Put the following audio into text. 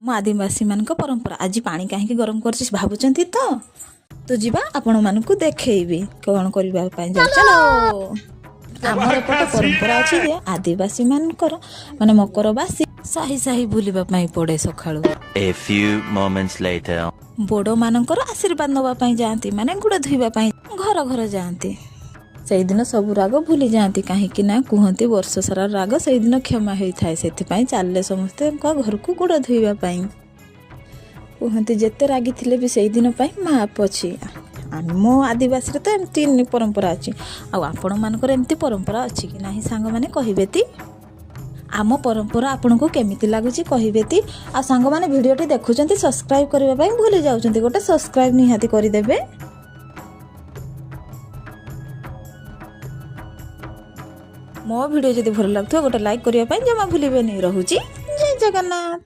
ଆମ ଆଦିବାସୀମାନଙ୍କ ପରମ୍ପରା। ଆଜି ପାଣି କାହିଁକି ଗରମ କରୁଛି ଭାବୁଛନ୍ତି ତ? ତ ଯିବା, ଆପଣମାନଙ୍କୁ ଦେଖେଇବି କ'ଣ କରିବା ପାଇଁ ଯାଉ। ଚାଲ। ଆମର ଏପଟେ ପରମ୍ପରା ଅଛି ଯେ ଆଦିବାସୀ ମାନଙ୍କର ମାନେ ମକରବାସୀ ସାହି ସାହି ବୁଲିବା ପାଇଁ ପଡେ ସକାଳୁ। A few moments later. ବଡ଼ମାନଙ୍କର ଆଶୀର୍ବାଦ ନେବା ପାଇଁ ଯାଆନ୍ତି, ମାନେ ଗୁଡ଼ ଧୋଇବା ପାଇଁ ଘର ଘର ଯାଆନ୍ତି। ସେଇଦିନ ସବୁ ରାଗ ଭୁଲି ଯାଆନ୍ତି, କାହିଁକି ନା କୁହନ୍ତି ବର୍ଷ ସାରା ରାଗ ସେଇଦିନ କ୍ଷମା ହୋଇଥାଏ। ସେଥିପାଇଁ ଚାଲିଲେ ସମସ୍ତଙ୍କ ଘରକୁ ଗୁଡ଼ ଧୋଇବା ପାଇଁ। କୁହନ୍ତି ଯେତେ ରାଗିଥିଲେ ବି ସେଇଦିନ ପାଇଁ ମାପ ଅଛି। ଆମ ଆଦିବାସୀରେ ତ ଏମିତି ପରମ୍ପରା ଅଛି। ଆଉ ଆପଣମାନଙ୍କର ଏମିତି ପରମ୍ପରା ଅଛି କି ନାହିଁ ସାଙ୍ଗମାନେ, କହିବେ ତି? ଆମ ପରମ୍ପରା ଆପଣଙ୍କୁ କେମିତି ଲାଗୁଛି କହିବେ ତି? ଆଉ ସାଙ୍ଗମାନେ, ଭିଡ଼ିଓଟି ଦେଖୁଛନ୍ତି, ସବସ୍କ୍ରାଇବ୍ କରିବା ପାଇଁ ଭୁଲି ଯାଉଛନ୍ତି। ଗୋଟେ ସବସ୍କ୍ରାଇବ୍ ନିହାତି କରିଦେବେ। ମୋ ଭିଡ଼ିଓ ଯଦି ଭଲ ଲାଗୁଥିବ, ଗୋଟେ ଲାଇକ୍ କରିବା ପାଇଁ ଜମା ଭୁଲିବେନି। ରହୁଛି, ଜୟ ଜଗନ୍ନାଥ।